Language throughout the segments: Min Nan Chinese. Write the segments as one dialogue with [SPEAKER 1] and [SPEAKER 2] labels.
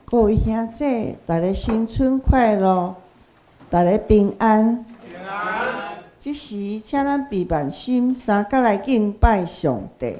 [SPEAKER 1] 各位兄姐，大家新春快樂，大家平安。
[SPEAKER 2] 平安。
[SPEAKER 1] 這時，請咱閉目心，三角來敬拜上帝。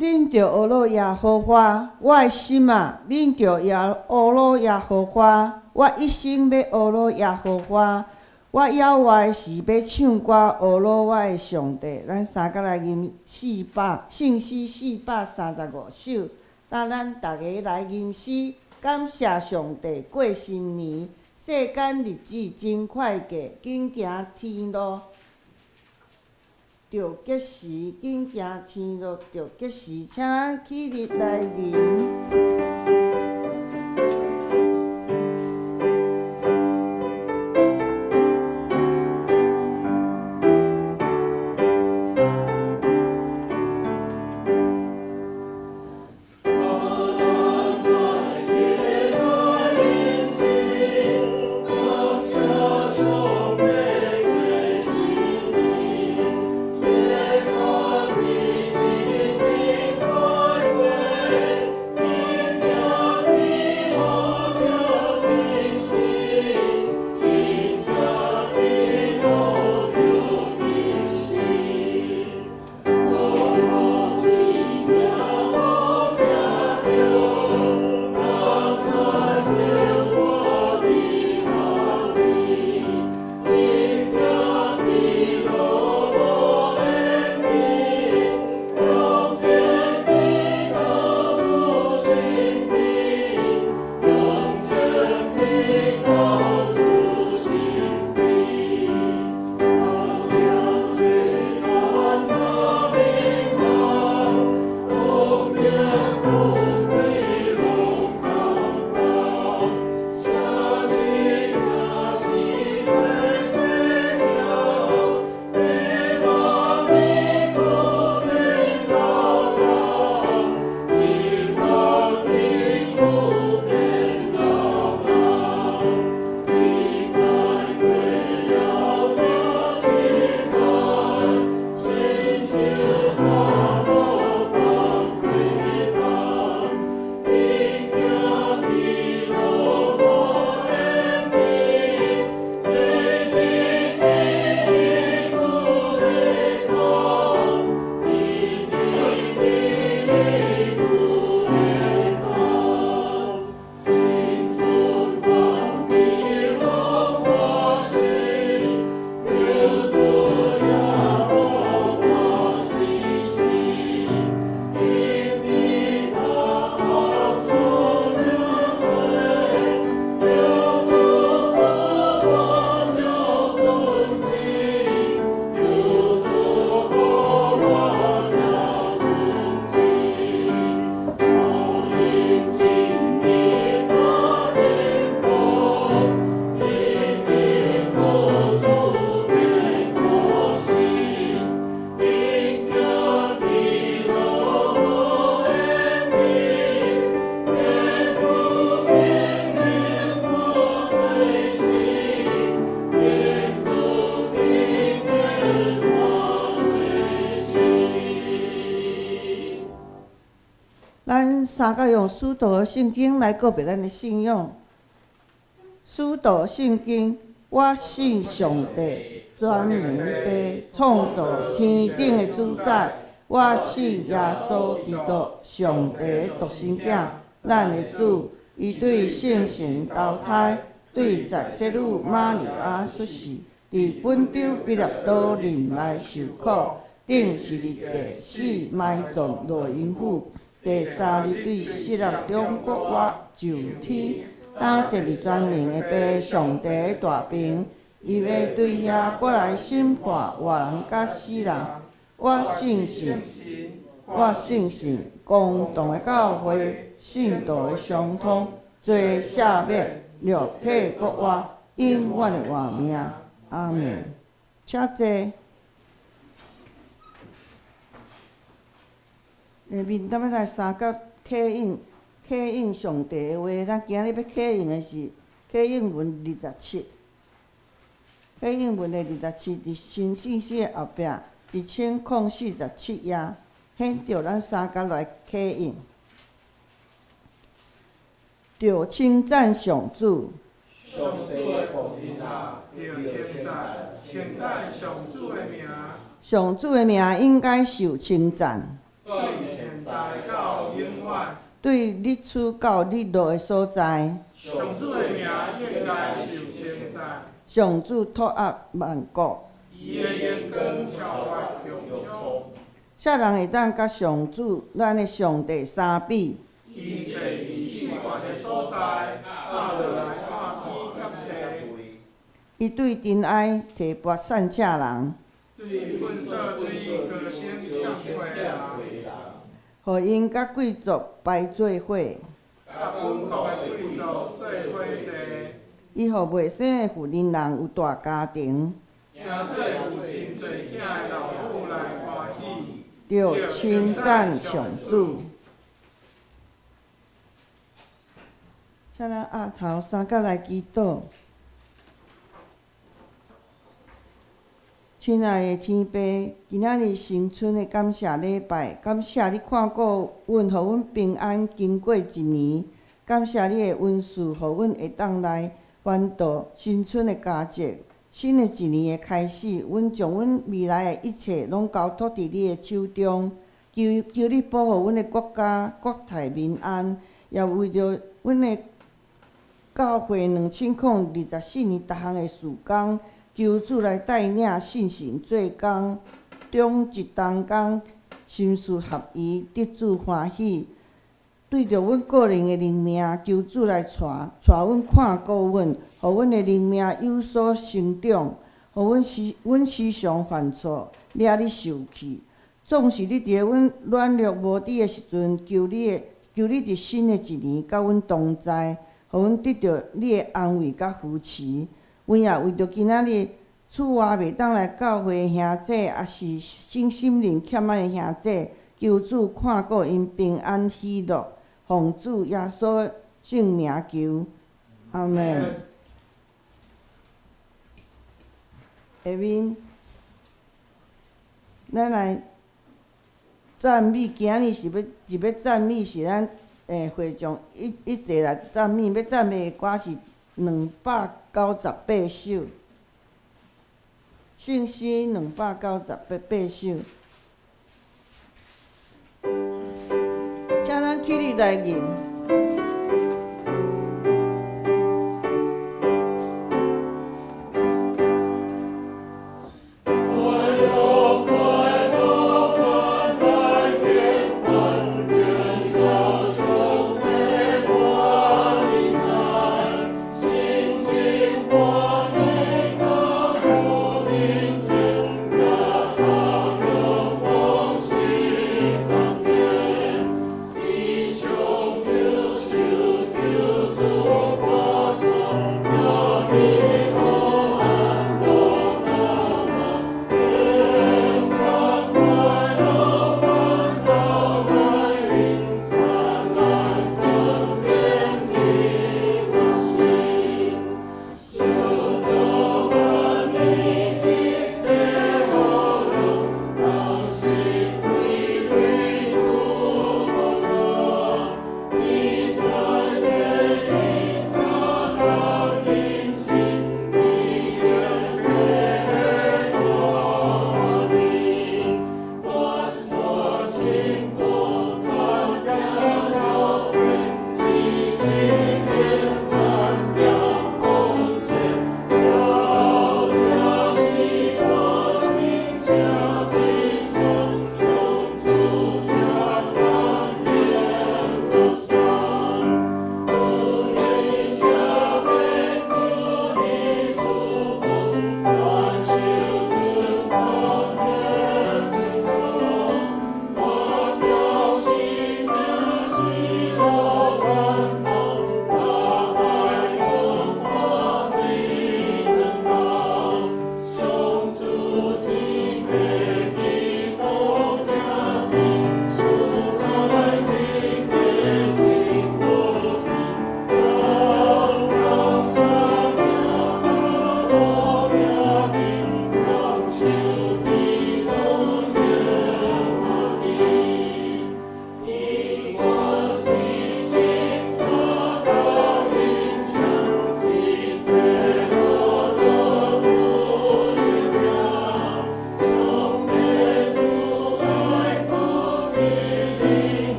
[SPEAKER 1] 恁著呵咾耶和華，我的心啊！恁著呵咾耶和華，我一生欲呵咾耶和華。我猶活的時，欲唱歌呵咾我的上帝。咱三角來吟四百聖詩435首，等咱逐家來吟詩，感謝上帝過新年。世間日子真快過，緊行天路。著吉時，緊行天路著吉時，請咱起立來臨。咱三角用使徒的聖經來告白咱的信仰。使徒聖經，我信上帝，全能的父，創造天頂的主宰。我信耶穌基督，上帝的獨生囝，咱的主。伊對聖神投胎，對載洗女瑪利亞出世，佇本丟彼拉多忍耐受苦，釘十字架死埋葬落陰府。第三日對死人中復活上天，擔坐佇全能的父上帝的大爿，伊欲對遐閣來審判活人佮死人。我信神，我信神，公同的教會，聖徒的相通，罪赦免，肉體復活，永遠的活命。阿們。請坐。面踮欲來相佮啟應啟應上帝的話，咱今日欲啟應的是啟應文二十七，啟應文的二十七，佇新聖詩的後壁1047頁，顯著咱相佮來啟應，著稱讚上主。
[SPEAKER 2] 上帝的僕人啊，著稱讚，稱讚上主的名。
[SPEAKER 1] 上主的名應該受稱讚。
[SPEAKER 2] 對現在到永遠。
[SPEAKER 1] 對日出到日落的所在。
[SPEAKER 2] 上主的名應該受稱讚。
[SPEAKER 1] 上主托壓萬國。
[SPEAKER 2] 伊的榮光超越穹蒼。
[SPEAKER 1] 啥人會當佮上主咱的上帝相比？
[SPEAKER 2] 伊坐佇至懸的所在，壓落來看天佮地。
[SPEAKER 1] 伊對塵埃提拔散赤人。
[SPEAKER 2] 對糞做對高升降貴的人，
[SPEAKER 1] 予𪜶佮貴族排做伙。
[SPEAKER 2] 佮本國的貴族做伙坐。
[SPEAKER 1] 伊予袂生的婦人人有大家庭，
[SPEAKER 2] 成做有真濟囝的老母來歡喜。
[SPEAKER 1] 著稱讚上主。請咱額頭三角來祈禱。親愛的天父，今仔日新春的感謝禮拜，感謝你看顧阮，予阮平安經過一年。感謝你的恩賜，予阮會當來歡度新春的佳節。新的一年的開始，阮將阮未來的一切攏交託佇你的手中，求求你保護阮的國家國泰民安，也為著阮的教會2024年逐項的事工，求主來帶領信心做工，長一同工，心思合一，得主歡喜。對著阮個人的靈命，求主來帶帶阮看顧阮，予阮的靈命有所成長，予阮時阮時常犯錯，惹你受氣。總是你佇咧阮軟弱無知的時陣，求你的求你佇新的一年佮阮同在，予阮得著你的安慰佮扶持。阮也為著今仔日厝外袂當來教會的兄弟，抑是身心靈欠安的兄弟，求主看顧𪜶平安喜樂，奉主耶穌聖名求，阿們。下面，咱來讚美，今仔日是欲是欲讚美，是咱會眾一一齊來讚美，欲讚美的歌是298首，聖詩298首。請咱起立來吟。
[SPEAKER 3] 弟兄。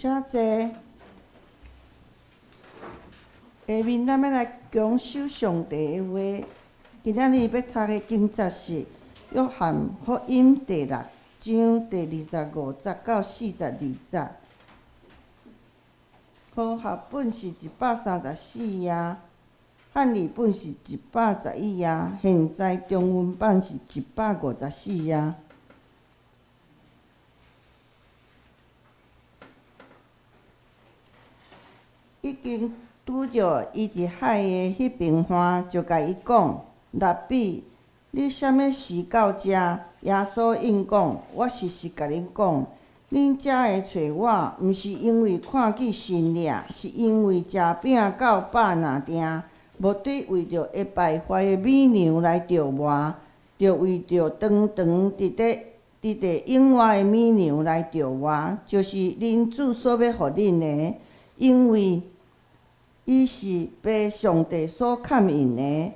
[SPEAKER 1] 請坐。下面咱欲來共守上帝的話。今仔日欲讀的經節是《約翰福音》第六章第25節到42節。和合本是134頁，漢語本是111頁，現在中文版是154頁。已經拄著伊佇海的彼爿岸，就共伊講：拉比，你啥物時到遮？耶穌應講：我實實共恁講，恁遮會揣我，毋是因為看見神跡，是因為食餅到飽爾定，無對為著會敗壞的米糧來著磨，著為著長長佇咧佇地永活的米糧來著磨，就是恁主所欲予恁的，因為伊是父上帝所崁印的。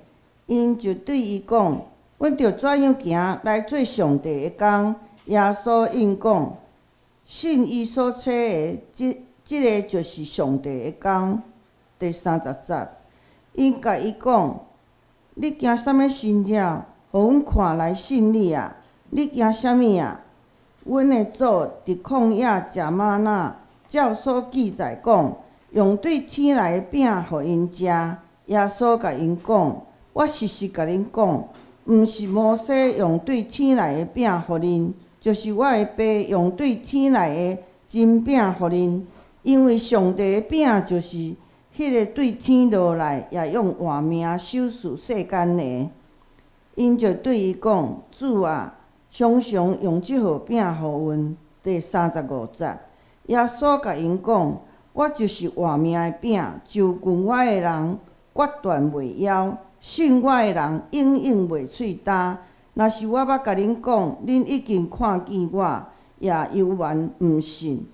[SPEAKER 1] 𪜶就對伊講：阮著怎樣行來做上帝的工？耶穌應講：信伊所差的，這這个就是上帝的工。第30節，𪜶共伊講：你行啥物神跡，予阮看來信你啊？你行啥物啊？阮的祖佇曠野食瑪納，照所記載講，用對天來的餅予𪜶食。耶穌共𪜶講：我實實共恁講，毋是摩西用對天來的餅予恁，就是我的爸用對天來的真餅予恁。因為上帝的餅就是彼个對天落來，也用活命賞賜世間的。𪜶就對伊講：主啊，常常用這號餅予阮。第35節，耶穌共𪜶講：我就是活命的餅，就近我的人，決斷袂枵；信我的人，永遠袂喙焦。若是我捌共恁講，恁已經看見我，也猶原毋信。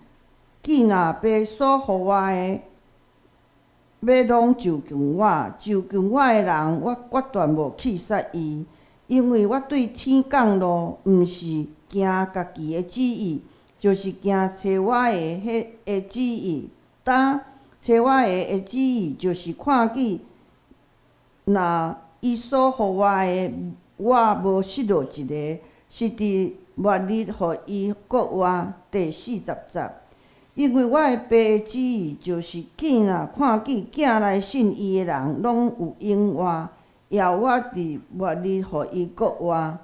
[SPEAKER 1] 既若爸所予我的，欲攏就近我，就近我的人，我決斷無棄殺伊。因為我對天降落，毋是行家己的旨意，就是行差我的彼个旨意。當差我的的旨意，就是看見若伊所予我的，我無失落一个，是佇末日予伊復活。第40節，因為我的爸的旨意，就是既若看見囝來信伊的人，攏有永活，也我佇末日予伊復活。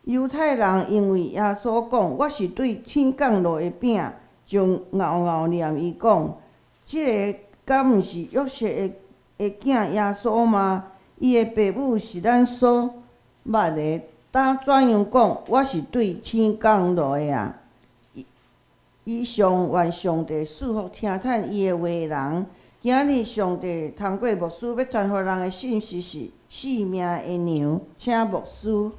[SPEAKER 1] 猶太人因為耶穌講我是對天降落的餅，就敖敖念伊講：這个敢毋是約瑟的的囝耶穌嗎？伊的爸母是咱所捌的，當怎樣講我是對天降落的啊？以上願上帝賜福聽覷伊的話的人。今日上帝通過牧師欲傳予人的信息是性命的糧，請牧師。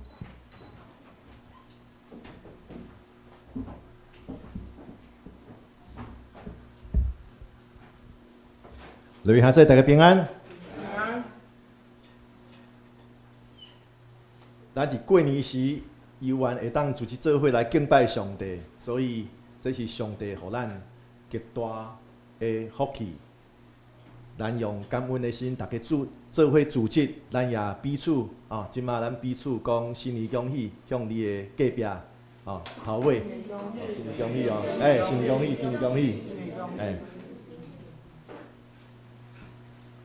[SPEAKER 3] 各位兄弟，大家平安。咱佇過年時，猶原會當組織做伙來敬拜上帝，所以這是上帝予咱極大的福氣。咱用感恩的心，大家做做伙組織，咱也彼此啊，這馬咱彼此講新年恭喜，向你的隔壁啊頭尾，新年恭喜哦，欸，新年恭喜，新年恭喜，欸。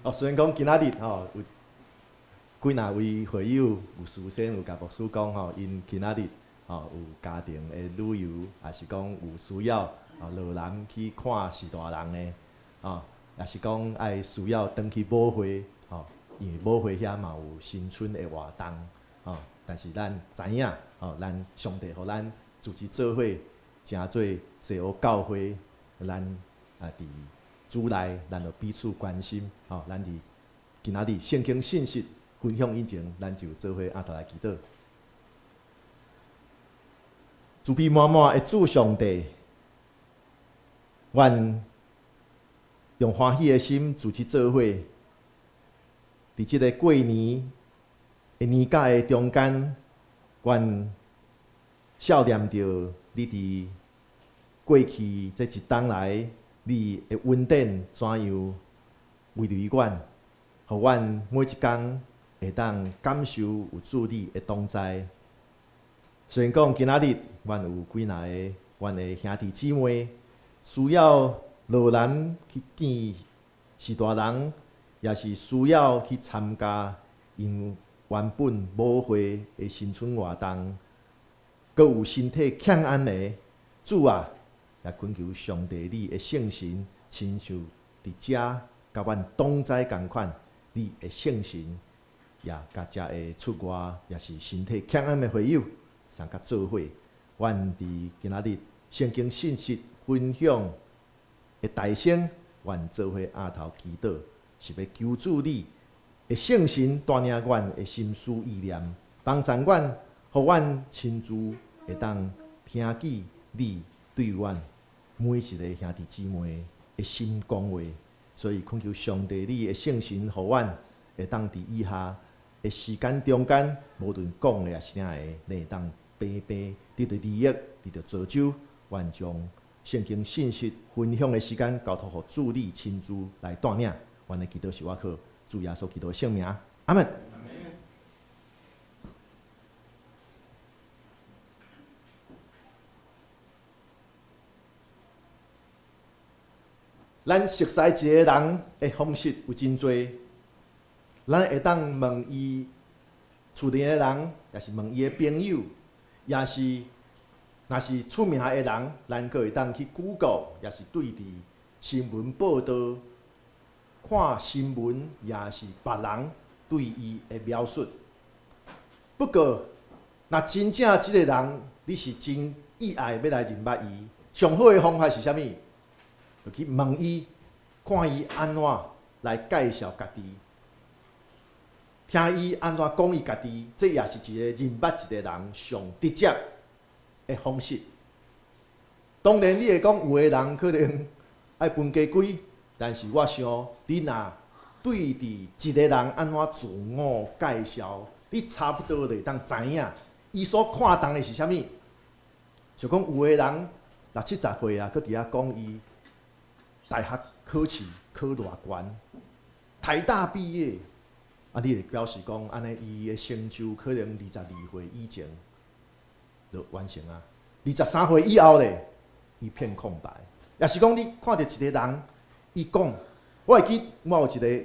[SPEAKER 3] 哦，雖然講今仔日吼有幾若位會友有事先有共牧師講吼，𪜶今仔日吼有家庭的旅遊，抑是講有需要啊落南去看序大人的，吼，抑是講愛需要轉去母會吼，因為母會遐嘛有新春的活動，吼。但是咱知影吼，咱上帝予咱組織做伙，成做西湖教會，咱啊佇主內，咱就彼此關心，吼，咱佇今仔日聖經信息分享以前，咱就做伙阿頭來祈禱。慈悲滿滿的主上帝，阮用歡喜的心組織做伙，佇這个過年的年假的中間，阮想念著你佇過去這一冬來，你的恩典怎樣圍圍阮，予阮每一工會當感受有主你的同在。雖然講今仔日，阮有幾若个阮的兄弟姊妹需要落南去見序大人，也是需要去參加𪜶原本母會的新春活動，閣有身體欠安的，主啊，也懇求上帝你的聖神，親像佇遮佮阮同在仝款，你的聖神也佮遮个出外，也是身體欠安的會友相佮做伙。阮佇今仔日聖經信息分享的大聲，阮做伙阿頭祈禱，是欲求主你的聖神帶領阮的心思意念，幫助阮，予阮親自會當聽見你對阮每一个兄弟姊妹的心講話。所以懇求上帝你的聖神，予阮會當佇以下的時間中間，無論講的抑是啥个，你會當平平得著利益，得著造就。阮將聖經信息分享的時間交託予主你親自來帶領。阮的祈禱是倚靠主耶穌基督的聖名，阿門。咱熟似一个人的方式有真濟，咱會當問伊厝裡的人，抑是問伊的朋友，抑是若是出名的人，咱閣會當去 Google，抑是對佇新聞報道看新聞，抑是別人對伊的描述。不過，若真正這個人你是真意愛欲來認捌伊，上好的方法是啥物？就去問伊，看伊按怎來介紹家己，聽伊按怎講伊家己，這也是一个認捌一个人上直接的方式。當然，你會講有的人可能愛分家規，但是我想，你若對佇一个人按怎自我介紹，你差不多就會當知影，伊所看重的是啥物。就講有的人六七十歲啊，閣佇遐講伊大學考試考偌懸，台大畢業，啊，你會表示講，按呢伊的成就可能22歲以前就完成啊，23歲以後咧，一片空白。抑是講你看著一个人，伊講，我會記我有一个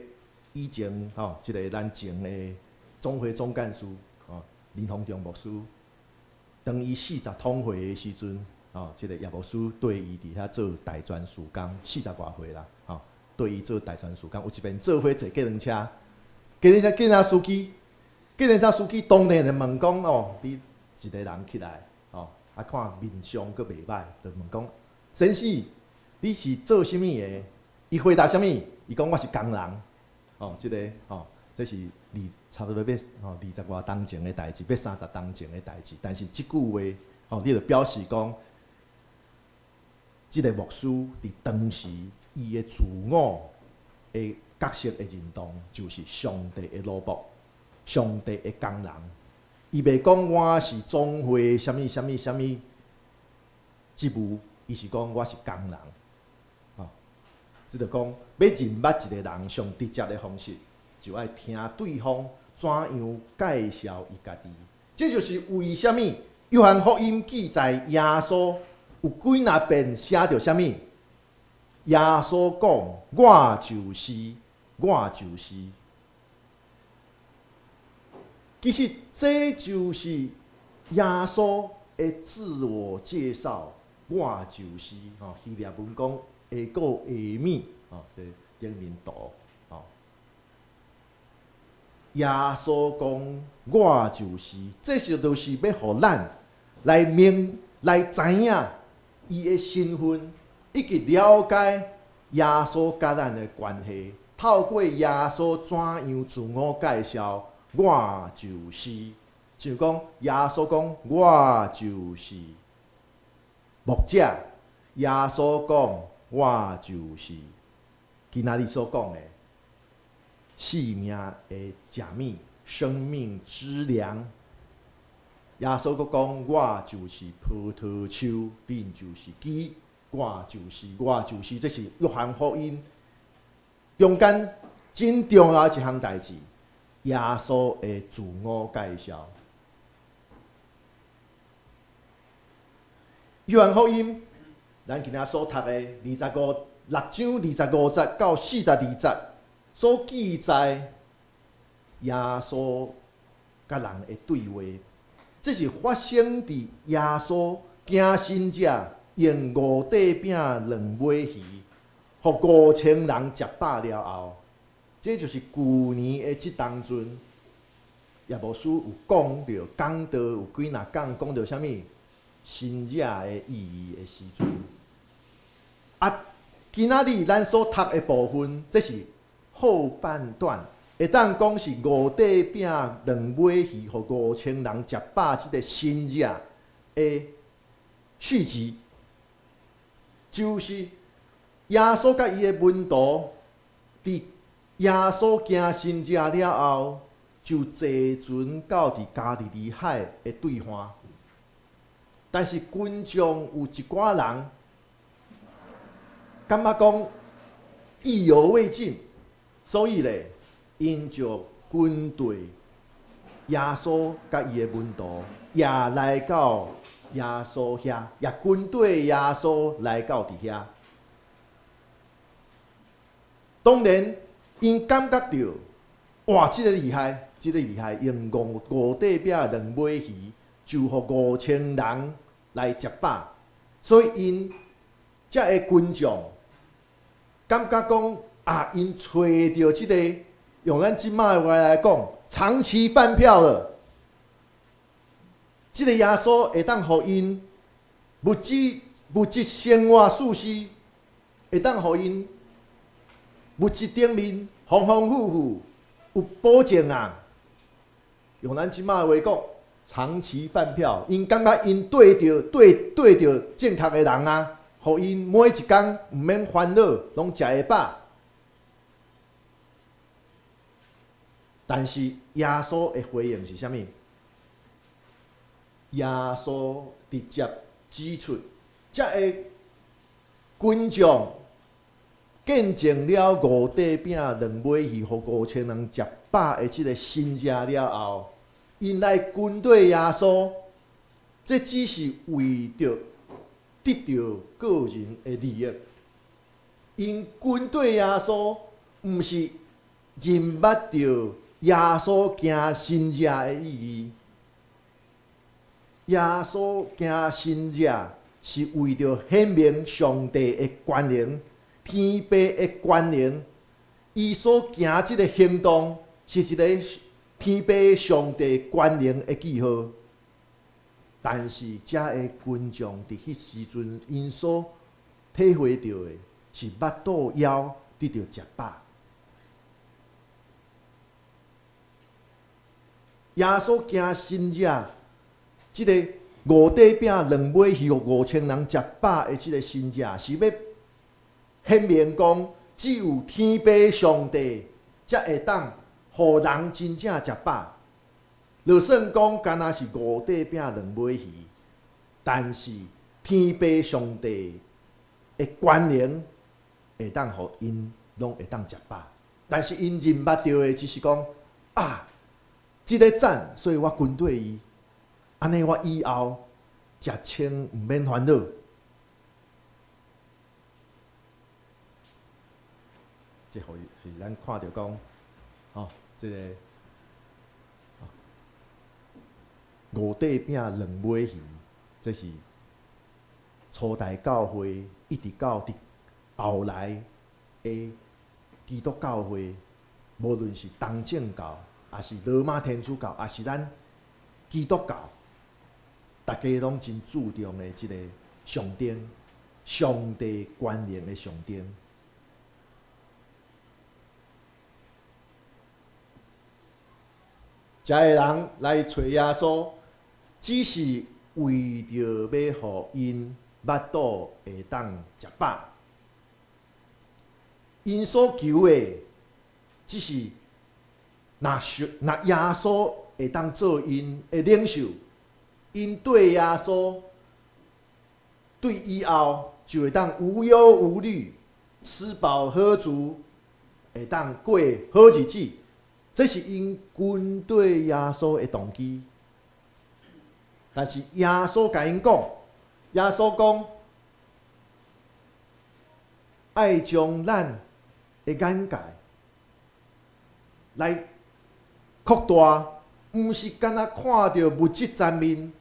[SPEAKER 3] 以前吼，一个咱前的總會總幹事吼，林宏忠牧師，當伊四十通歲的時陣。吼，這个葉牧師綴伊佇遐做大專事工，四十外歲啦，吼，綴伊做大專事工，有一遍做伙坐計程車，計程車警察司機，計程車司機當然就問講哦，你一个人起來，吼，啊看面相閣袂䆀，就問講，先生，你是做啥物的？伊回答啥物？伊講我是工人，吼，這个吼，這是二差不多欲吼二十外冬前的代誌，欲30冬前的代誌，但是這句話，吼，你就表示講。這个牧師佇當時，伊的自我的角色的認同，就是上帝的奴僕，上帝的工人。伊袂講我是總會啥物啥物啥物職務，伊是講我是工人。吼，這就講欲認捌一个人上直接的方式，就愛聽對方怎樣介紹伊家己。這就是為啥物約翰福音記載耶穌。有幾若遍寫著啥物？耶穌講：我就是，我就是。其實這就是耶穌的自我介紹。我就是，吼，希臘文講ἐγώ εἰμι，吼，這頂面圖，吼。耶穌講：我就是，這是就是欲予咱來明來知影。伊的身份，以及了解耶穌佮咱的關係，透過耶穌怎樣自我介紹，我就是，像講耶穌講我就是牧者，耶穌講我就是今仔日所講的生命的食物，生命之糧。耶穌閣講：我就是葡萄樹，恁就是枝。我就是我就是，這是約翰福音中間真重要一項代誌，耶穌的自我介紹。約翰福音，咱今仔所讀的26章25節到42節所記載耶穌佮人的對話，這是發生佇耶穌行神跡，用五塊餅兩尾魚，予5000人食飽了後，這就是舊年的這當陣，葉牧師有講著講道有幾若講講著啥物神跡的意義的時陣。啊，今仔日咱所讀的部分，這是後半段，會當講是五塊餅兩尾魚，予5000人食飽這个神跡的續集，就是耶穌佮伊的門徒佇耶穌行神跡了後，就坐船到佇加利利海的對岸。但是群眾有一寡人感覺講意猶未盡，所以咧，𪜶就跟綴耶穌佮伊的門徒，也來到耶穌遐，也跟綴耶穌來到佇遐。當然，𪜶感覺著，哇，這个厲害，這个厲害，用五塊餅兩尾魚，就予5000人來食飽，所以𪜶遮个群眾感覺講啊，𪜶揣著這个，用咱這擺的話來講，長期飯票了。這个耶穌會當予𪜶物質生活舒適，會當予𪜶物質頂面豐豐富富有保證啊！用咱這擺的話講，長期飯票，𪜶感覺𪜶對著對對著正確的人啊，予𪜶每一工毋免煩惱，攏食會飽。但是耶穌的回應是啥物？耶穌直接指出，這个群眾見證了五塊餅兩尾魚，予5000人食飽的這个神跡了後，𪜶來跟綴耶穌，這只是為著得著個人的利益。𪜶跟綴耶穌，毋是認捌著耶穌行神跡的意義。耶穌行神跡是為著顯明上帝的權能、天父的權能。伊所行這个行動是一個天父上帝權能的記號。但是，遮个群眾佇彼時陣，𪜶所體會著的是腹肚枵得著食飽。耶穌行神跡，這个五塊餅兩尾魚，予5000人食飽的這个神跡，是欲顯明講，只有天父上帝才會當予人真正食飽。就算講敢若是五塊餅兩尾魚，但是天父上帝的權能會當予𪜶攏會當食飽。但是𪜶認捌著的只是講啊，這个讚，所以我跟綴伊，按呢我以後食穿毋免煩惱。這予是咱看著講，吼，這个五塊餅兩尾魚，這是初代教會一直到佇後來的基督教會，無論是東正教，抑是羅馬天主教，抑是咱基督教，大家攏真注重的這个象徵，上帝權能的象徵。遮个人來揣耶穌，只是為著欲予𪜶腹肚會當食飽。𪜶所求的，只是若是若耶穌會當做𪜶的領袖，𪜶對耶穌對以後就會當無憂無慮，吃飽喝足，會當過好日子。這是𪜶跟綴耶穌的動機。但是耶穌共𪜶講，耶穌講，愛將咱的眼界來擴大，毋是干焦看著物質層面，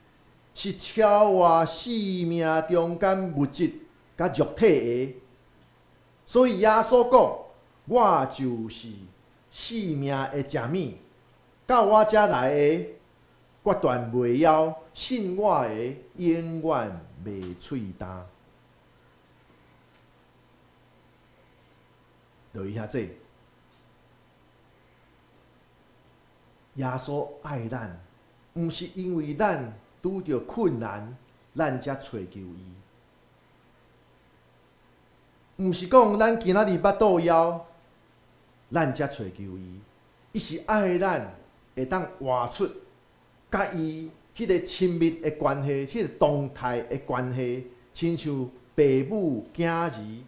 [SPEAKER 3] 是超越生命中間物質佮肉體的。所以耶穌講，我就是生命的食物，到我遮來的，決斷袂枵；信我的，永遠袂喙焦。落去遐濟，耶穌愛咱，毋是因為咱拄著困難，咱才揣求伊。毋是講咱今仔日腹肚枵，咱才揣求伊。伊是愛咱會當活出佮伊彼个親密的關係，彼个動態的關係，親像爸母囝兒、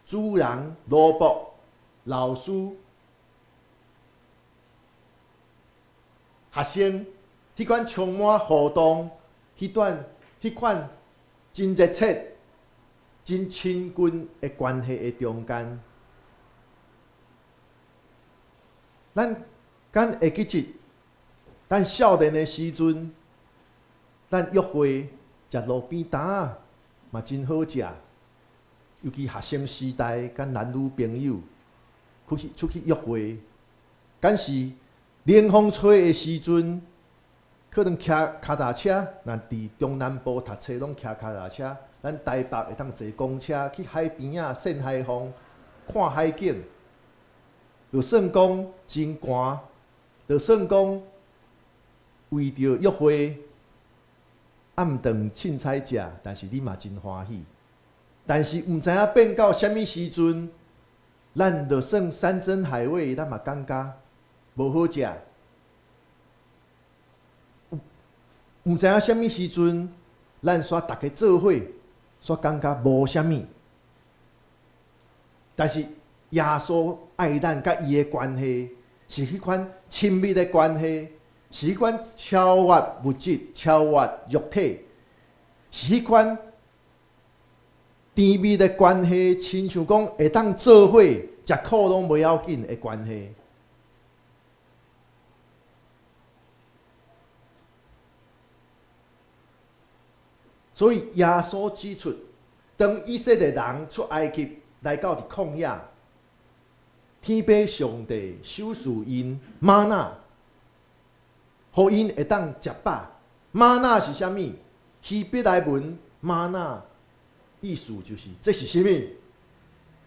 [SPEAKER 3] 主人奴僕、老師、學生，彼款充滿互動，彼款真熱切、真親近的關係的中間，咱敢會記得，咱少年的時陣，咱約會食路邊攤仔嘛真好食，尤其學生時代，佮男女朋友出去約會，敢是冷風吹的時陣，可能騎跤踏車，若佇中南部讀冊攏騎跤踏車，咱台北會當坐公車去海邊仔扇海風，看海景，就算講真寒，就算講為著約會暗頓凊彩食，但是你嘛真歡喜。但是毋知影變到啥物時陣，咱就算山珍海味，咱嘛感覺無好食。毋知影啥物時陣，咱煞逐家做伙，煞感覺無啥物。但是耶穌愛咱佮伊的關係，是彼款親密的關係，是彼款超越物質、超越肉體，是彼款甜蜜的關係，親像講會當做伙食苦攏無要緊的關係。所以耶穌指出，當以色列人出埃及來到佇曠野，天父上帝賞賜𪜶嗎哪，予𪜶會當食飽。嗎哪是啥物？希伯來文嗎哪意思就是這是啥物？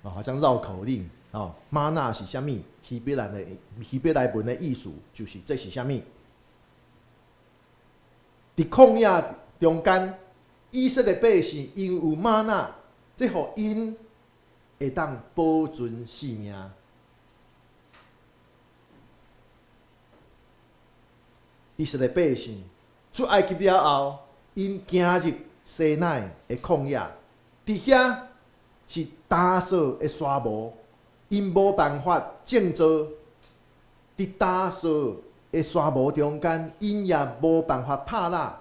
[SPEAKER 3] 哦，好像繞口令哦。嗎哪是啥物？希伯來文的意思就是這是啥物？佇曠野中間，以色列百姓因有嗎哪，這予𪜶會當保存性命。以色列百姓出埃及了後，𪜶行入西奈的曠野，佇遐是焦燥的沙漠，𪜶無辦法種作。佇焦燥的沙漠中間，𪜶也無辦法拍獵，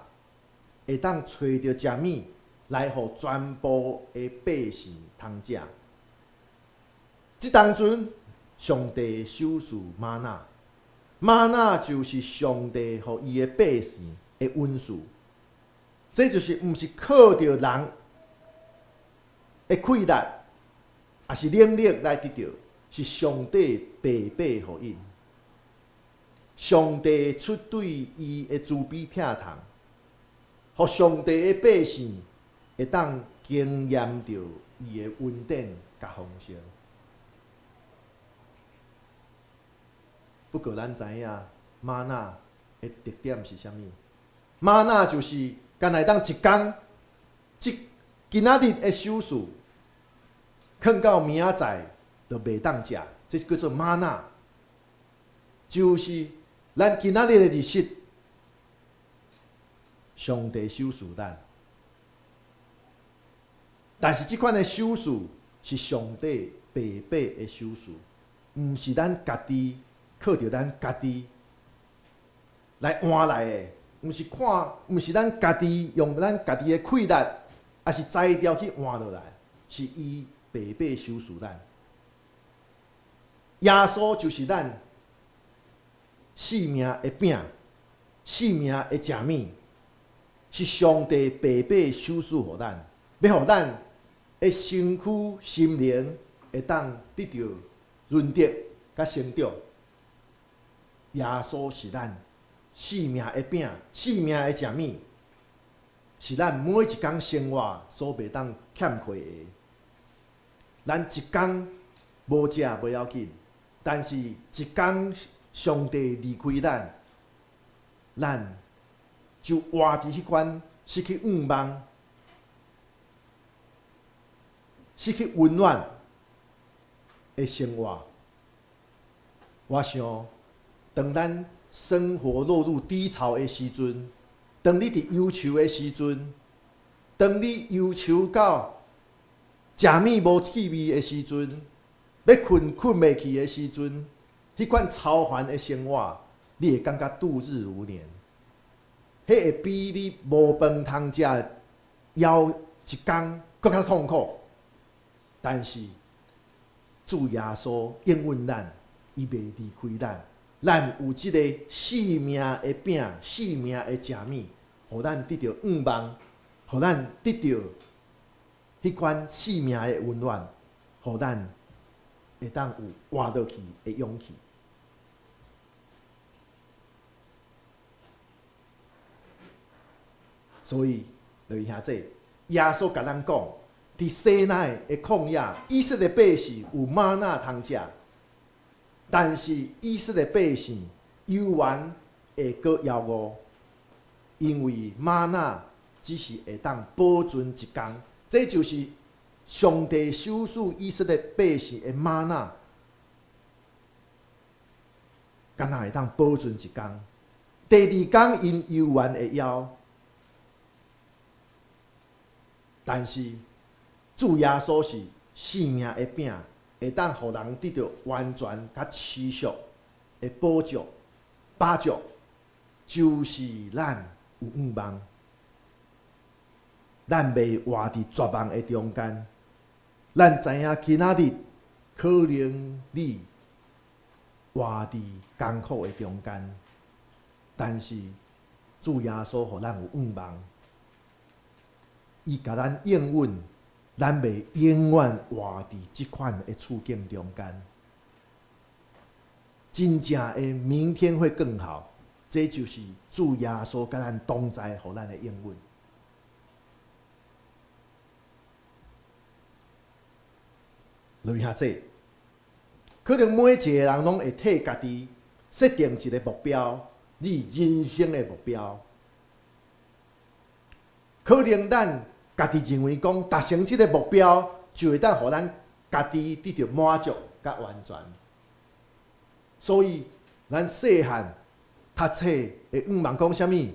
[SPEAKER 3] 會當揣著食物來予全部的百姓通食。這當陣，上帝賞賜嗎哪，嗎哪就是上帝予伊的百姓的恩賜。這就是毋是靠著人的氣力，抑是能力來得著，是上帝白白予𪜶。上帝出對伊的慈悲疼痛，予上帝的百姓會當經驗著伊的恩典佮豐盛。不過咱知影嗎哪的特點是啥物？嗎哪就是干焦會當一工，這今仔日的賞賜，囥到明仔載就袂當食，這是叫做嗎哪。就是咱今仔日的日食，上帝賞賜咱。但是這款的賞賜是上帝白白的賞賜，毋是咱家己靠著咱家己來換來的，毋是看，毋是咱家己用咱家己的氣力，抑是才調去換落來，是伊白白賞賜咱。耶穌就是咱性命的餅，性命的食物，是上帝白白賞賜予咱，欲予咱的身軀、心靈會當得著潤澤佮成長。耶穌是咱性命的餅，性命的食物，是咱每一工生活所袂當欠缺的。咱一工無食袂要緊，但是一工上帝離開咱，咱就活佇彼款失去願望、失去溫暖的生活。我想，當咱生活落入低潮的時陣，當你佇憂愁的時陣，當你憂愁到食物無氣味的時陣，欲睏睏袂去的時陣，彼款操煩的生活，你會感覺度日如年。彼會比你無飯通食枵一工閣較痛苦。但是主耶穌應允咱，伊袂離開咱，咱有這個性命的餅、性命的食物，予咱得著願望，予咱得著彼款性命的溫暖，予咱會當有活落去的勇氣。所以，各位兄弟，耶穌共咱講，佇西奈的曠野，以色列百姓有嗎哪通食，但是以色列百姓猶原會閣枵餓，因為嗎哪只是會當保存一工，這就是上帝賞賜以色列百姓的嗎哪，敢若會當保存一工。第二工𪜶猶原會枵，但是主耶穌是性命的餅，會當予人得著完全佮持續的飽足，飽足就是咱有願望，咱袂活佇絕望的中間。咱知影今仔日可能你活佇艱苦的中間，但是主耶穌予咱有願望，伊共咱應允，咱袂永遠活佇這款的處境中間。真正的明天會更好，這就是主耶穌佮咱同在，予咱的應允。落下這，可能每一個人攏會替家己設定一個目標，你人生的目標。可能咱家己認為講達成這個目標，就會當予咱家己得著滿足佮完全。所以，咱細漢讀冊會願望講啥物？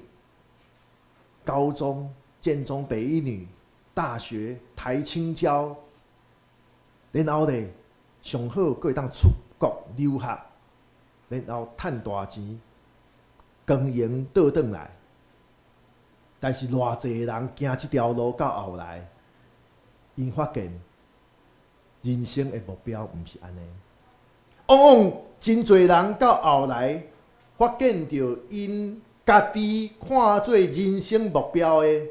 [SPEAKER 3] 高中建中北一女，大學台清交，然後咧上好閣會當出國留學，然後趁大錢，光榮倒轉來。但是偌濟人行這條路到後來，𪜶發現人生的目標毋是按呢。往往真濟人到後來發現著𪜶家己看做人生目標的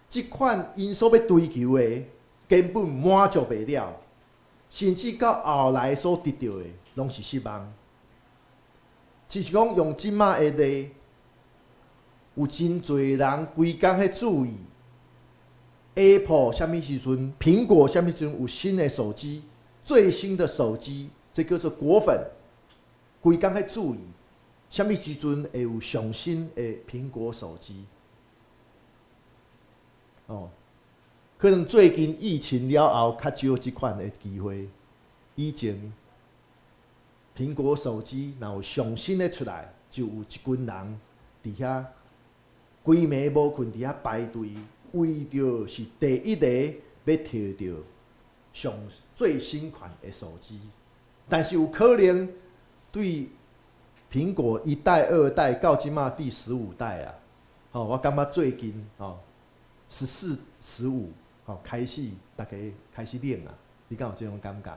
[SPEAKER 3] 這款𪜶所欲追求的，根本滿足袂了，甚至到後來所得著的攏是失望。只是講用這馬的例，有真濟人規工彼注意 Apple 啥物時陣，蘋果啥物時陣有新的手機，最新的手機，這叫做果粉，規工彼注意啥物時陣會有上新的蘋果手機。哦，可能最近疫情了後，較少這款的機會。以前蘋果手機若有上新的出來，就有一群人佇遐規暝無睏佇遐排隊，為著是第一个欲摕著上最新款的手機，但是有可能對蘋果一代、二代到這馬第15代啊，吼，我感覺最近吼14、15吼開始逐家開始冷啊，你敢有這種感覺？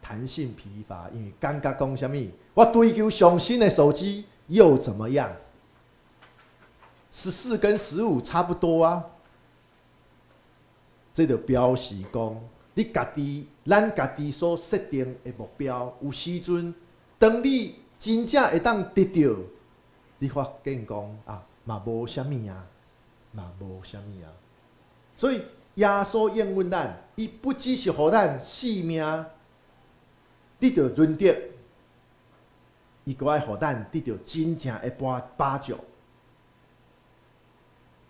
[SPEAKER 3] 彈性疲乏，因為感覺講啥物？我追求上新的手機又怎麼樣？14跟十五差不多啊，這就表示講，你家己，咱家己所設定的目標，有時陣，當你真正會當得著，你發現講啊，嘛無啥物啊，嘛無啥物啊。所以耶穌應允咱，伊不只是予咱性命得著潤澤，伊閣愛予咱得著真正的飽足。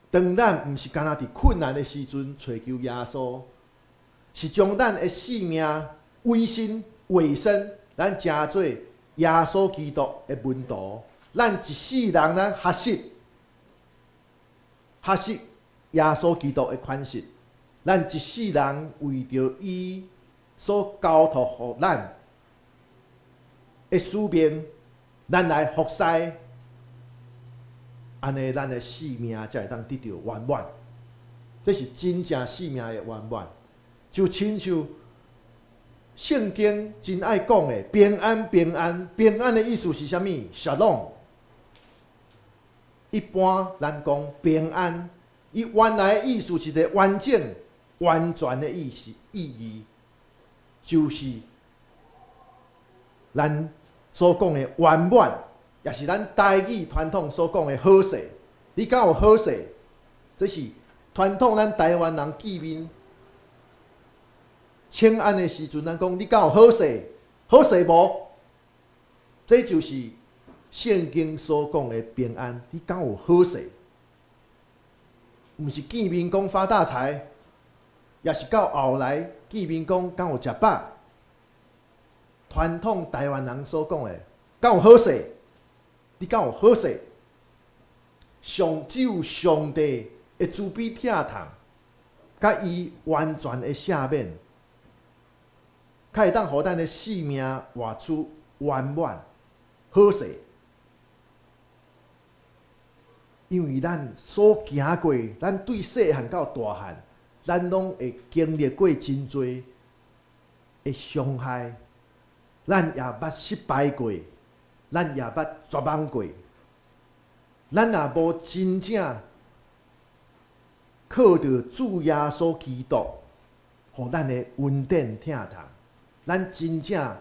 [SPEAKER 3] 當咱毋是干焦佇困難的時陣揣求耶穌，是將咱的性命委身委身，咱成做耶穌基督的門徒。咱一世人，咱學習學習耶穌基督的款式。咱一世人為著伊所交託予咱的使命，咱來服侍，按呢，咱的性命才會當得著圓滿。這是真正性命的圓滿，就親像聖經真愛講的平安，平安，平安的意思是啥物？Shalom。一般咱講平安，伊原來的意思是一個完整、完全的意思意義，就是咱所講的圓滿，也是咱台語傳統所講的好勢。你敢有好勢？這是傳統咱台灣人見面請安的時陣，咱講你敢有好勢？好勢無？這就是聖經所講的平安。你敢有好勢？毋是見面講發大財，也是到後來見面講敢有食飽。傳統台灣人所講的，敢有好勢？你敢有好勢？只有上帝的慈悲疼痛，佮伊完全的赦免，才會當予咱的性命活出圓滿好勢。因為咱所行過，咱對細漢到大漢，咱攏會經歷過真濟的傷害，咱也捌失敗過，咱也捌絕望過。咱若無真正靠著主耶穌基督，予咱的恩典疼痛，咱真正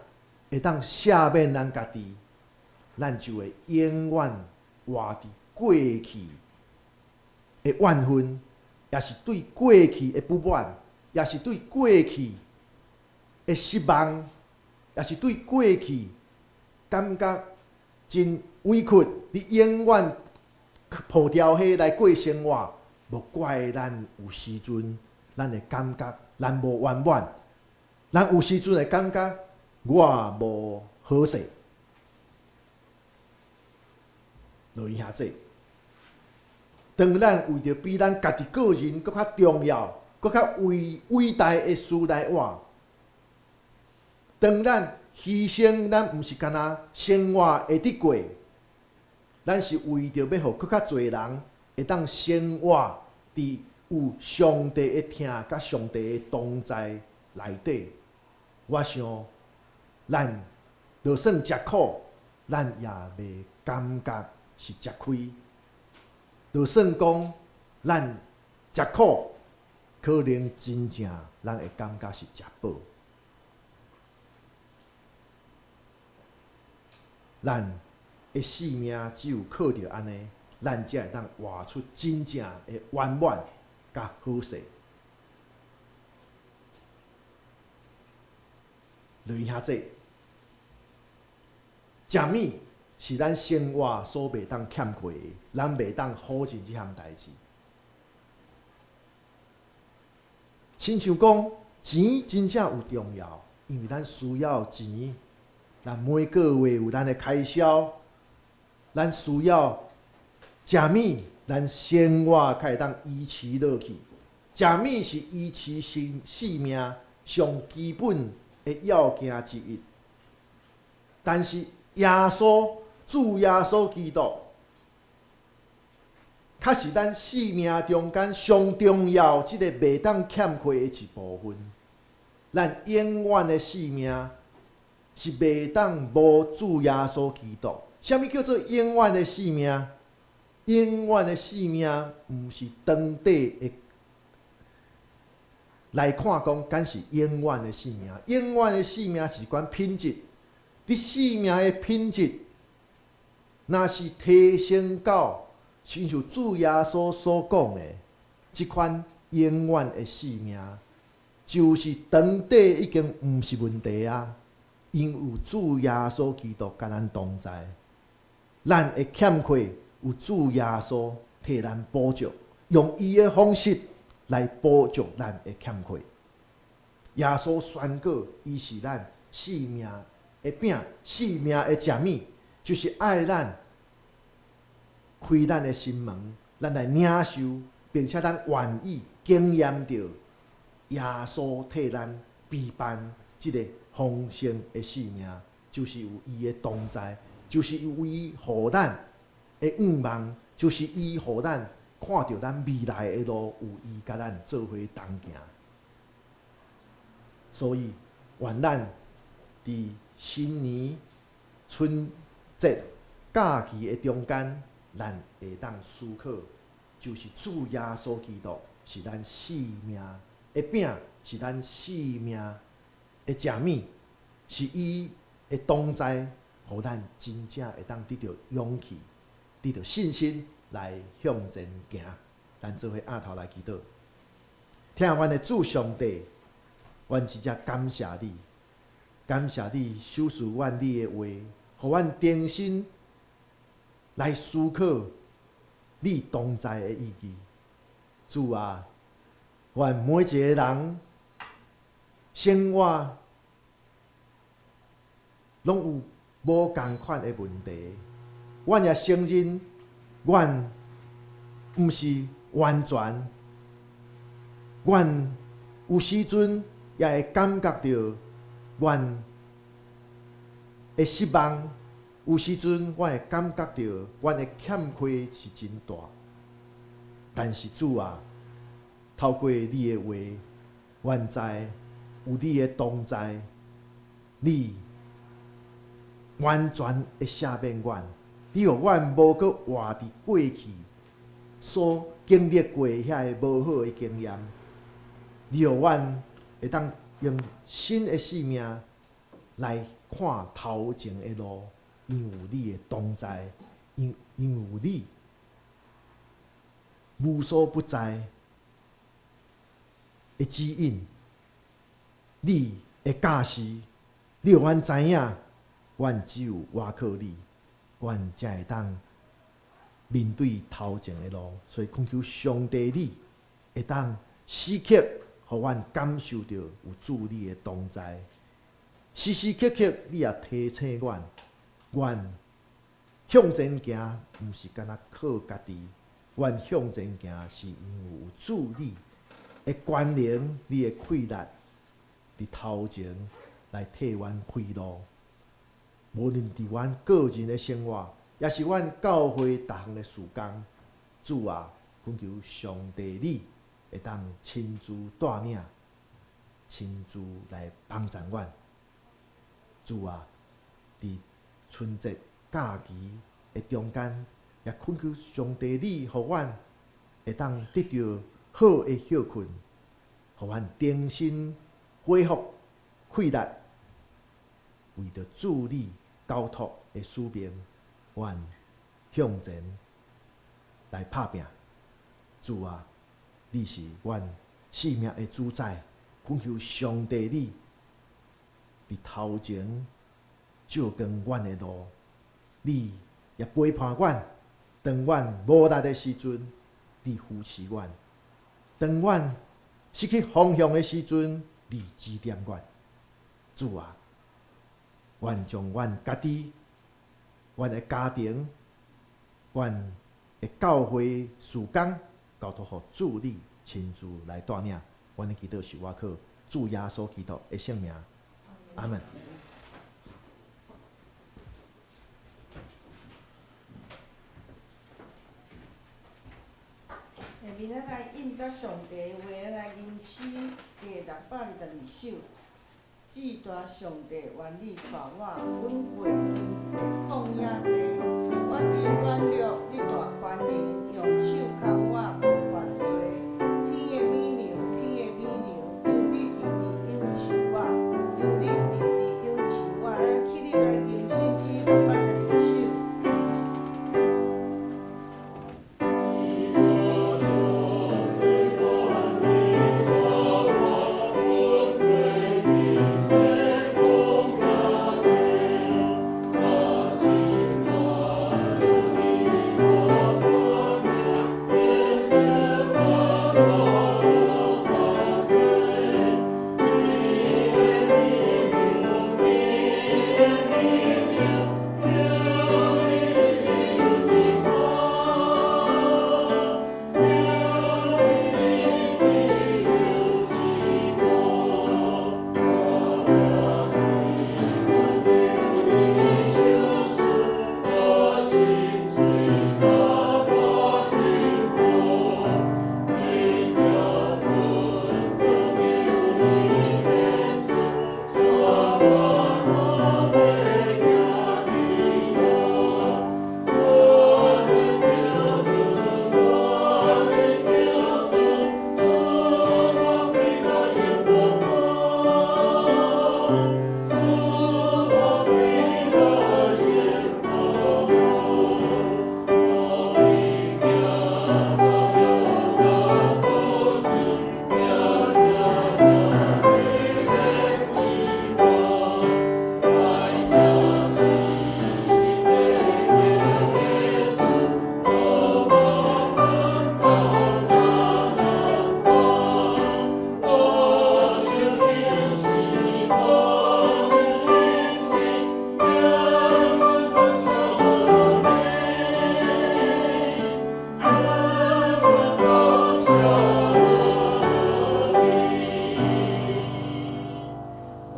[SPEAKER 3] 會當赦免咱家己，咱就會永遠活佇過去的怨恨，也是對過去的不滿，也是對過去的失望，也是對過去感覺真委屈，你永遠抱著彼來過生活，無怪咱有時陣，咱會感覺咱無圓滿，咱有時陣會感覺我無好勢。落去遐濟，當咱為著比咱家己個人閣較重要、閣較偉偉大的事來活，當咱犧牲，咱毋是干焦生活會得過，咱是為著欲予閣較濟人會當生活佇有上帝的疼佮上帝的同在內底。我想，咱就算食苦，咱也袂感覺是食虧。就算講咱食苦，可能真正咱會感覺是食飽。咱的性命只有靠著按呢，咱才會當活出真正的圓滿佮好勢。落去遐濟，食物是咱生活所袂當欠缺的，咱袂當否認這項代誌。親像講，錢真正有重要，因為咱需要錢，咱每個月有咱的開銷，咱需要食物，咱生活才會當維持落去。
[SPEAKER 4] 食物是維持生性命上基本的要件之一。但是耶穌，主耶穌基督，較是咱生命中間上重要，這个袂當欠缺的一部分。咱永遠的生命是袂當無主耶穌基督。啥物叫做永遠的生命？永遠的生命毋是長短的來看講，敢是永遠的生命。永遠的生命是關品質，你生命的品質，若是提升到親像主耶穌所講的，這款永遠的生命，就是長短已經毋是問題啊！因有主耶穌基督佮咱同在，咱的欠缺有主耶穌替咱補足，用伊的方式來補足咱的欠缺。耶穌宣告，伊是咱生命的餅，生命的食物，就是愛咱開咱的心門，咱來領受，並且咱願意經驗著耶穌替咱備辦這个豐盛的生命，就是有伊的同在，就是有伊予咱的願望，就是伊予咱看著咱未來的路，有伊佮咱做伙同行。所以，願咱佇新年春節假期的中間，咱會當思考，就是主耶穌基督是咱生命的餅，是咱生命的食物，是伊的同在，予咱真正會當得著勇氣、得著信心來向前行。咱做伙徛頭來祈禱，疼阮的主上帝，阮真正感謝你，感謝你賞賜阮你的話，予阮重新來思考你同在的意義。主啊，願每一个人生活攏有無仝款的問題，阮也承認，阮毋是完全，阮有時陣也會感覺著阮會失望，有時陣阮會感覺著阮的欠缺是真大。但是主啊，透過你的話，阮知有你的同在，你完全會赦免阮，你予阮無閣活佇過去所經歷過遐个無好的經驗，你予阮會當用新的生命來看頭前的路，因有你的同在，因有你無所不在的指引，你的教示，你予阮知影，阮只有倚靠你，阮才會當面對頭前的路。所以懇求上帝，你會當時刻予阮感受著有主你的同在，時時刻刻你也提醒阮，阮向前行，毋是干焦靠家己，阮向前行是因為有主你的權能，你的氣力佇頭前來替阮開路。無論佇阮個人的生活，抑是阮教會逐項的事工，主啊，懇求上帝你會當親自帶領，親自來幫助阮。主啊，佇春節假期的中間，也懇求上帝你，予阮會當得著好的歇睏，予阮重新恢復氣力，為著主你交託的使命，阮向前來拍拚。主啊，你是阮生命的主宰，懇求上帝你佇頭前照光阮的路，你也陪伴阮，當阮無力的時陣，你扶持阮；當阮失去方向的時陣，你指點阮。主啊，阮將阮家己、阮的家庭、阮的教會事工交託予主你親自來帶領。阮的祈禱是倚靠主耶穌基督的聖名，阿門。
[SPEAKER 1] 下面咱來應答上帝的話，咱來吟詩第622首。至大上帝，願你帶我穩過今世曠野地。我真軟弱，你大權能，用手牽我無犯罪。天的美娘，天的美娘，求你直直仰視我，求你直直仰視我。咱起立來吟聖詩622首。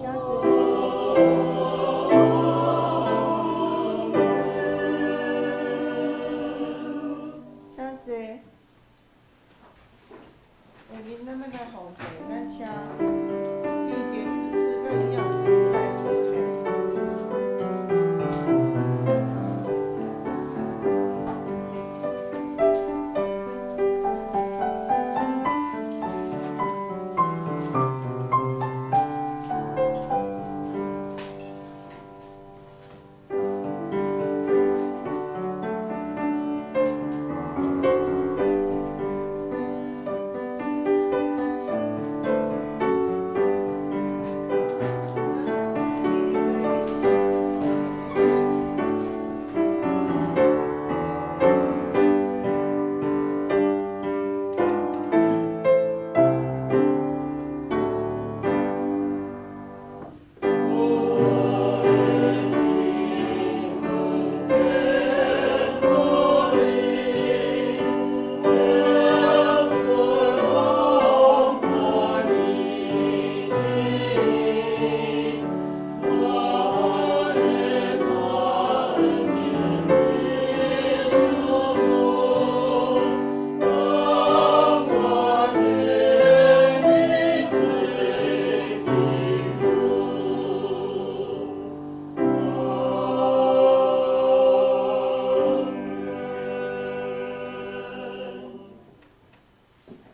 [SPEAKER 1] 請坐。請坐。下面咱欲來奉獻，咱請玉潔執事佮營養執事來司獻。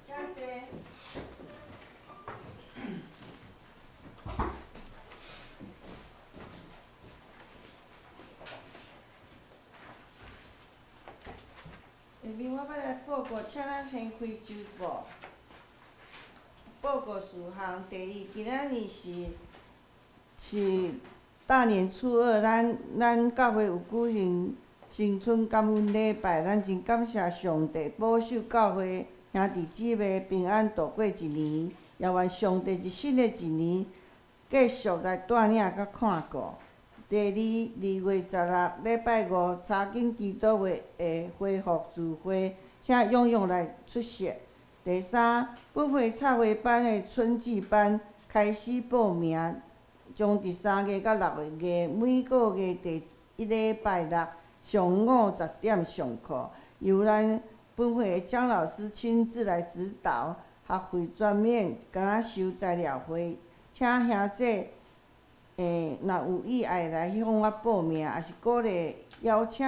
[SPEAKER 1] 請坐。下面我欲來報告，請咱掀開週報。報告事項，第一，今仔日是大年初二，咱教會有舉行新春感恩禮拜，咱真感謝上帝保守教會兄弟姊妹平安度過一年，也願上帝佇新的一年繼續來帶領佮看顧。第二，2月16禮拜五，查經祈禱會的恢復聚會，請踴躍來出席。第三，本會插花班的春季班開始報名，將佇3月到6月，每個月第一禮拜六上午10點上課，由咱本會的江老師親自來指導，學費全免，敢若收材料費。請兄姐，若有意愛來向我報名，也是鼓勵邀請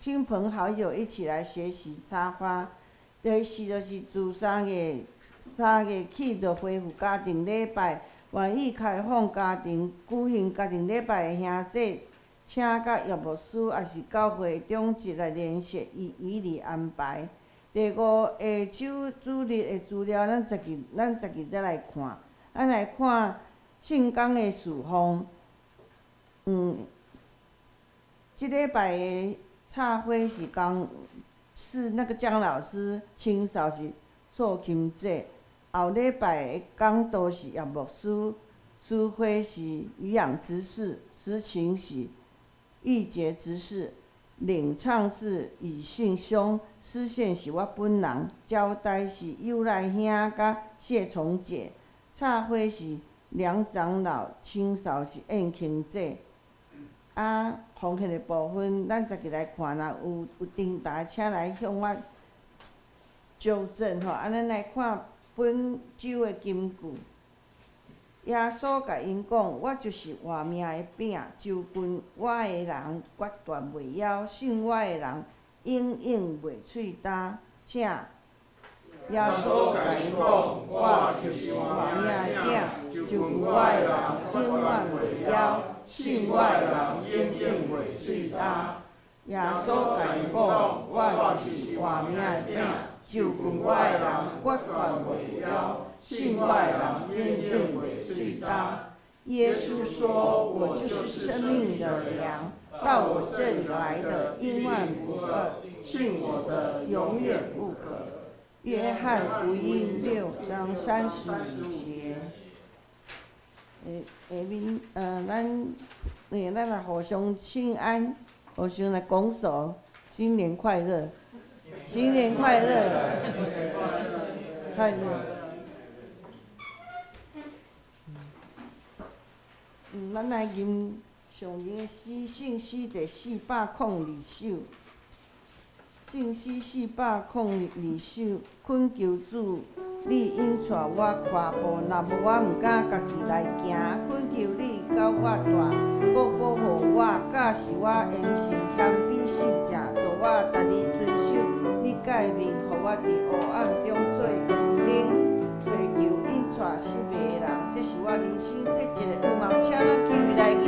[SPEAKER 1] 親朋好友一起來學習插花。第四就是自3月起就恢復家庭禮拜，願意開放家庭舉行家庭禮拜的兄姐，請佮葉牧師抑是教會長執來聯繫，伊以利安排。第五，下週主日的資料，咱十日再來看。咱來看聖工的事奉。這禮拜的插花是講是那個江老師清掃是素琴姐，後禮拜的講道是葉牧師，司會是漁養執事，司琴是玉潔執事，領唱是以信兄，司線是我本人，招待是尤來兄佮謝崇姐，插花是梁長老，清掃是燕卿姐。啊，奉獻的部分，咱逐日來看，若有訂單，請來向我糾正吼。啊，咱來看本週的金句。耶穌共𪜶講：我就是活命的餅，就近我的人決斷袂枵，信我的人永遠袂喙焦。請。耶穌共𪜶講：我就是活命的餅，就近我的人永遠袂枵，信我的人永遠袂喙焦。耶穌共𪜶講：我就是活命的餅，就近我的人決斷袂枵，信我的人永遠袂喙焦。耶穌說：我就是生命的糧，到我這裡來的，永遠不餓；信我的，永遠不渴。約翰福音6章35節。下面，咱來互相請安，互相來拱手，新年快樂，新年快樂，快樂。咱來吟上人的詩，聖詩第402首。聖詩402首，懇求主，你引帶我腳步，若無我毋敢家己來行。懇求你甲我帶，閣保護我，教示我言行謙卑四正，助我逐日遵守你誡命，予我佇黑暗中做光燈，揣求引帶失迷的人，這是我人生迫切的願望，請咱起立來吟。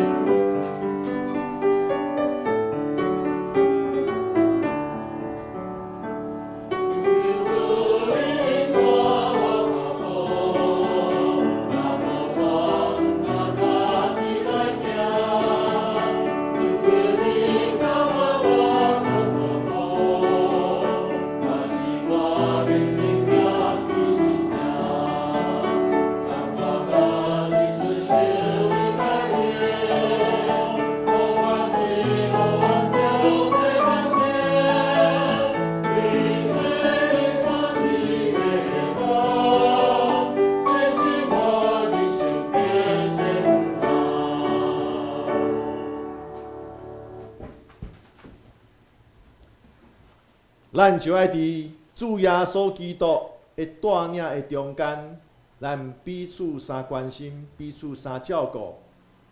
[SPEAKER 3] 咱就愛佇主耶穌基督的帶領的中間，咱彼此相關心，彼此相照顧。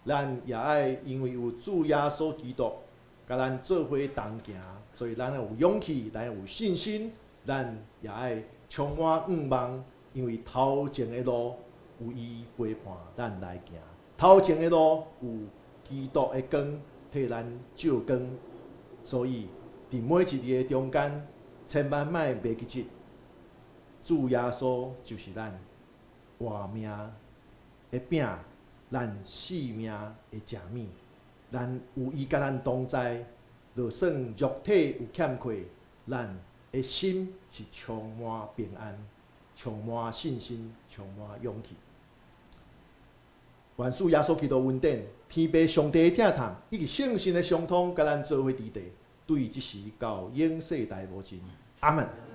[SPEAKER 3] 咱也愛因為有主耶穌基督共咱做伙同行，所以咱有勇氣，咱有信心，咱也愛充滿向望，因為頭前的路有伊陪伴咱來行，頭前的路有基督的光替咱照光，所以佇每一日的中間，千萬莫袂記得，主耶穌就是咱活命的餅，咱性命的食物。咱有伊佮咱同在，就算肉體有欠缺，咱的心是充滿平安、充滿信心、充滿勇氣。願主耶穌基督恩典、天父上帝的疼痛，以及聖神的相通，佮咱做伙佇地，對這時到永世代無盡。阿門。